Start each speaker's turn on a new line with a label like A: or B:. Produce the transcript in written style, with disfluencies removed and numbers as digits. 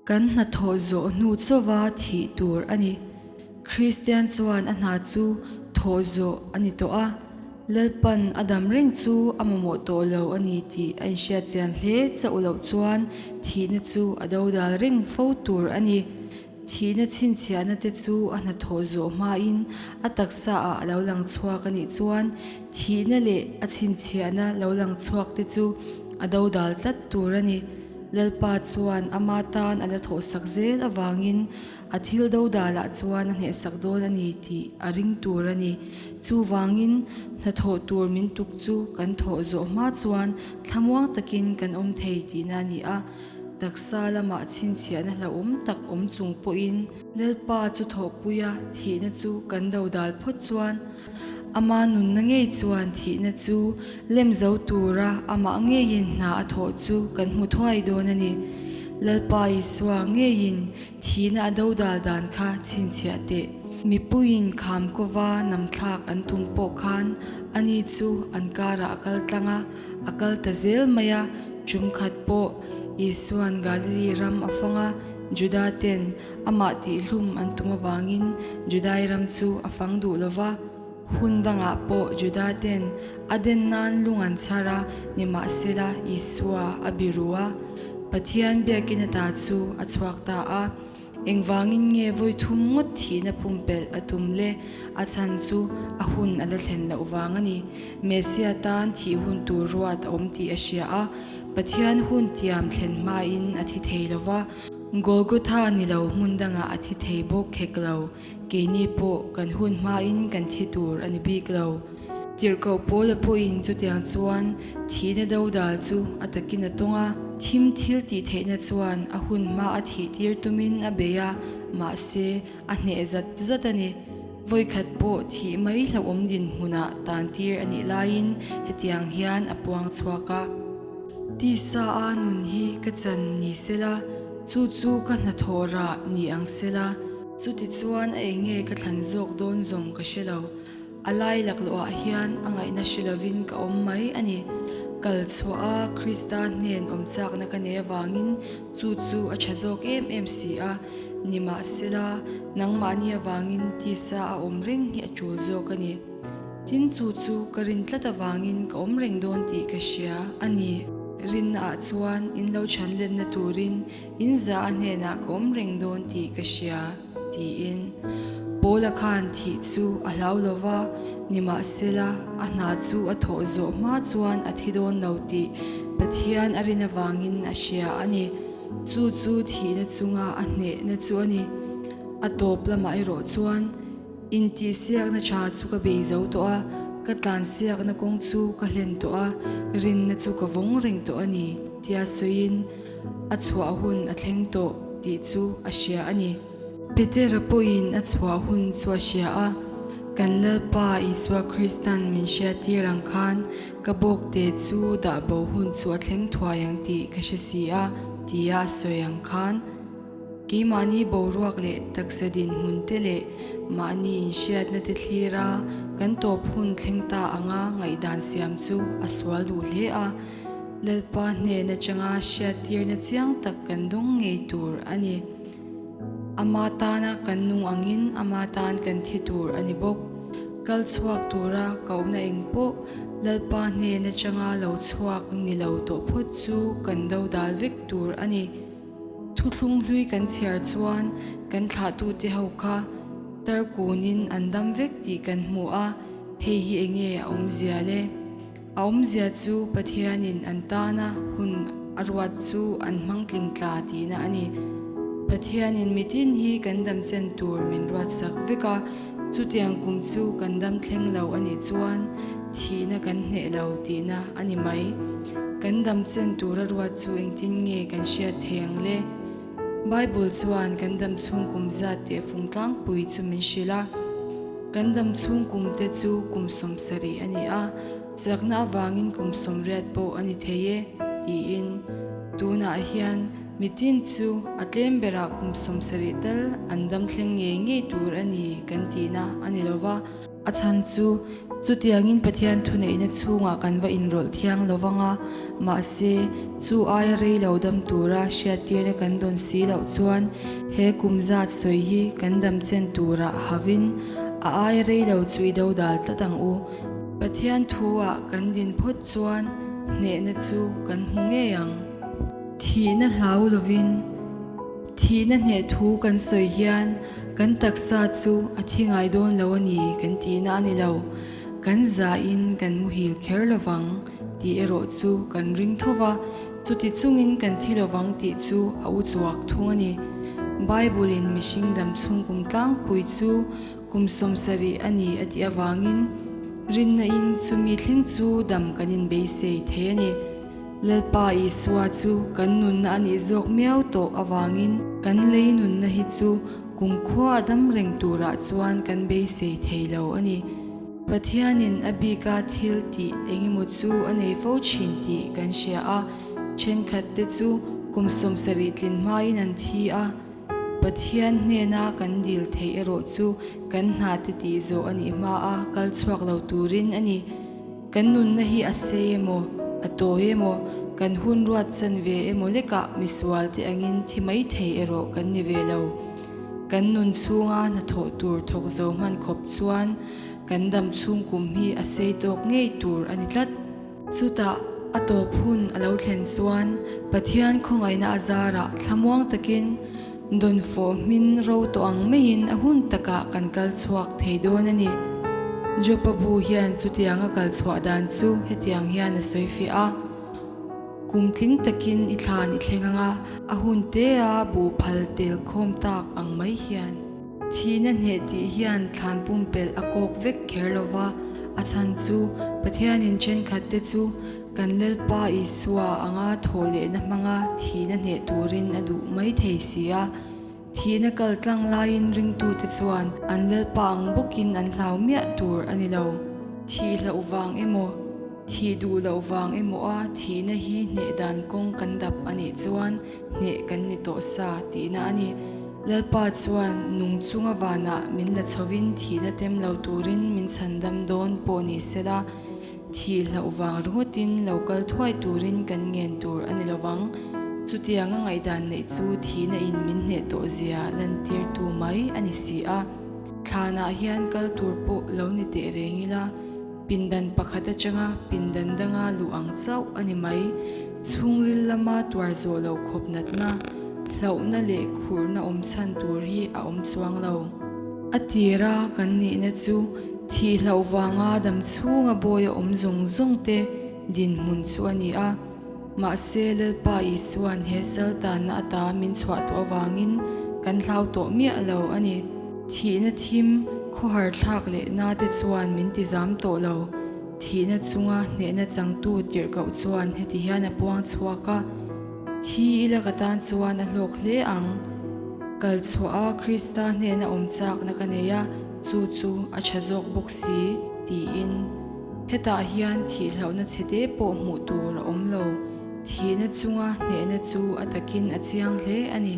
A: Kan hnathawh zawh hnu chauva thih tur a ni. Kristian chuan a hna chu thawh zawh a ni tawh a, Lalpan a dam reng chu a mamawh tawh lo a ni tih a inhriat chian hle chauh loh chuan thihna chu a dodal reng fo tur a ni. Thihna chhinchhiahna te chu a hnathawh zawh hmain a taksa ah a lo lang chhuak a nih chuan thihna leh a chhinchhiahna lo lang chhuak te chu a dodal tlat tur a ni. Lalpa chuan ama tan a la thawhsak zel avangin a thil dodalah chuan a hnehsak dawn a ni tih a ring tur a ni. Chuvangin hnathawh tur min tuk chu kan thawh zawh hma chuan thlamuang takin kan awm thei tihna a ni a. Taksa lamah chhinchhiahna hlauhawm tak awm chung pawhin Lalpa chu thawhpuia thihna chu kan dodal phawt chuan Ama nunna ngei chuan thihna chu lem zo tura amah ngeiin hna a thawh chu kan hmu thuai dawn a ni. Lalpa Isua ngeiin thihna a dodal dan kha chhinchhiah teh. Mipuiin kham kova namthlak an tum pawh khan ani chu an karah a kal tlang a, a kal ta zel mai a. Tum khat pawh Isua'n Galili ram a fang a, Juda ten Amah tihhlum an tum avangin Judai ram chu a fang duh lo va, hun dangah pawh Juda ten a den nan lung an chhar a, nimahsela Isua a biru a, Pathian biakin ata chu a chhuak ta a. Engvangin nge vawi thum ngawt thihna pumpelh a tum le? A chhan chu a hun a la thlen loh vang a ni. Messia tan thih hun tur ruat a awm tih a hria a, Pathian hun tiam thlen hmain a thi thei lo va. Golgotha ni lo hmun dangah a thi thei bawk khek lo, keini pawh kan hun hmain kan thi tur a ni bik lo. Tirhkoh Paula pawhin chutiang chuan thihna dodal chu a takin a tawng a, thim thil tih theihna chuan a hun hma a thih tir tumin a bei a, mahse a hneh zat zat a ni. Vawikhat pawh thih mai hlauhawm dinhmunah tan tir a nih laiin hetiang hian a puang chhuak a. Tisa a nun hi ka chan ni sela, chu chu ka hnathawh rah ni ang sela. Chutichuan a eng nge ka thlan zawk dawn zawng ka hre lo. A lai laklawhah hian a ngaihna hre lovin ka awm mai a ni. Kal chhuah a Krista hnen awm chakna ka nei avangin chu chu a tha zawk em em si a. Nimahsela, nangmahni avangin tisa a awm reng hi a tul zawk a ni. Tin chu chu ka rin tlat avangin ka awm reng dawn tih ka hria a ni. Rinna ah chuan in lo chhan letna turin in za a hnenah ka awm reng dawn tih ka hria, tiin. Paula khan thih chu a hlau lo va, nimahsela a hna chu a thawh zawh hma chuan a thi dawn lo tih Pathian a rin avangin a hria a ni. Chu chu thihna chunga a hnehna chu a ni. A tawp lamah erawh chuan. Intihsiakna tha chu ka bei zo tawh a, ka tlansiakna kawng chu ka hlen tawh a, rinna chu ka vawng reng tawh a ni, tia sawiin a chhuah hun a thleng tawh tih chu a hria a ni. Petera pawhin a chhuah hun chu a hria a, Kan Lalpa Isua Kristan min hriattir ang khan ka bawkte chu dah bo hun chu a thleng thuai ang tih ka hre si a, tia a sawi ang khan. Keimahni boruak leh taksa dinhmun te leh mahni inhriatna te thlir a, kan tawp hun thleng ta anga ngaihdan siam chu a sual duh hle a. Lalpa hnen atanga hriattirna chiang tak kan dawng ngei tur a ni. Ama tana kan nung angin ama tan kan thi tur a ni bawk. Kal chhuak tura kohna eng pawh Lalpa hnen atanga lo chhuak ni lo tawh phawt chu kan dodal vek tur a ni. Thuthlung hlui kan chhiar chuan kan thlahtute ho kha tarkunin an dam vek tih kan hmu a, hei hi enge a awmzia le? A awmzia chu Pathianin an tana hun a ruat chu an hmang tling tla tihna a ni. Pathianin mitin hi kan damchen tur min ruatsak vek a, chutiang kum chu kan dam thleng lo a nih chuan thihna kan hneh lo tihna a ni mai. Kan dam chen tura ruat chu engtin nge kan hriat thei ang le? Bible chuan kan dam chhung kum zat teh fung tlangpui chu min hrilh a. Kan dam chhung kum te chu kum 70 a ni a, chakna avangin kum 80 pawh a ni thei e, tiin. Tunah hian mitin chu a tlem berah kum 70 tal an dam thleng ngei ngei tur a ni kan tihna a ni lo va. A chhan chu, chutiangin Pathian thuneihna chhungah kan va inrawlh thiang lo vang a, mahse, chu aia rei lo dam tura hriattirna kan dawn si loh chuan he kum zat sawi hi kan dam chen turah havin a aia rei lo chu i dodal tlat ang u. Pathian thu-ah kan din phawt chuan hnehna chu kan hmu ngei ang. Thihna hlau lovin. Thihna hneh thu kan sawi hian kan taksa chu a thi ngai dawn lo a ni kan tihna a ni lo. Kan zahin kan muhil kher lovang tih erawh chu kan ring tho va, chuti chungin kan thi lovang tih chu a u chuak thung a ni. Bible-in mihring dam chhung kum tlangpui chu kum 70 a ni a tih avangin rinna-in chumi thleng chu dam kan inbeisei thei a ni. Lalpa Isua chu kan nunna a nih zawk miau tawh avangin kan lei nunna hi chu kumkhua a dam reng turah chuan kan beisei thei lo a ni. Pathianin a bika thil tih engemaw chu a nei fo thin tih kan hria a, thenkhatte chu kum 70 tlin hmain an thi a, Pathian hnena kan dil theih erawh chu kan hna te tih zawh a nih hmaa kal chhuak lo turin a ni. Kan nunna hi a sei emaw, a tawi emaw, kan hun ruat chan ve emaw lekah misual te angin thi mai thei erawh kan ni ve lo. Kan nun chhunga hnathawh tur thawk zo hman khawp chuan kan dam chhung kum hi a sei tawk ngei tur a ni tlat. Chutah a tawp hun a lo thlen chuan Pathian khawngaihna a zarah thlamuang takin Dawnfawh hmin ro tawh ang maiin a hun takah kan kal chhuak thei dawn a ni. Jopa bu hian chutiang a kal chhuah dan chu hetiang hian a sawi fiah a, Kum tling takin i thlan i thleng ang a, a hun tea bu phal tel khawm tak ang mai hian. Thihna hneh tih hian thlan pumpelh a kawk vek kher lo va, a chhan chu Pathianin thenkhatte chu Kan Lalpa Isua anga thawh lehna hmanga thihna hneh turin a duh mai thei si a. Thihna kal tlang laiin ringtute chuan an Lalpa ang bawkin an hlau miah tur a ni lo. Thih hlauh vang emaw, thih duh loh vang emaw a thihna hi hneh dan kawng kan dap a nih chuan hneh kan ni tawh sa tihna a ni. Lalpa chuan nung chunga vanah min la chhovin thihna tem lo turin min chhandam dawn pawh ni sela, Thih hlauh vang ringawtin lo kal thuai turin kan ngen tur a ni lovang. Chutiang a ngaihdan neih chu thihna in min hneh tawh zia lantirtu mai a ni si a. Thlanah hian kal tur pawh lo ni teh reng ila, pindan pakhat atanga pindan danga luh ang chauh a ni mai. Chhungril lama tuar zawh loh khawp natna, hlauhna leh khurhna awm chhan tur hi a awm chuang lo. A tira kan nihna chu Thih hlauh vanga dam chhunga bawi a awm zawng zawng te dinhmun chu a ni a. Mahse, Lalpa Isua'n he sal tanna ata min chhuah tawh avangin kan hlau tawh miah lo a ni. Thihna thim, khawhar thlak leh na te chuan min ti zam tawh lo. Thihna chunga hnehna changtu tirhkoh chuan heti hian a puang chhuak a. Thi ila ka tan chuan a hlawk hle ang. Kal chhuah a Krista hnena awm chakna ka nei a, chu chu a tha zawk bawk si, tiin. Hetah hian thih hlauhna chhete pawh hmuh tur a awm lo. Thihna chunga hnehna chu a takin a chiang hle a ni.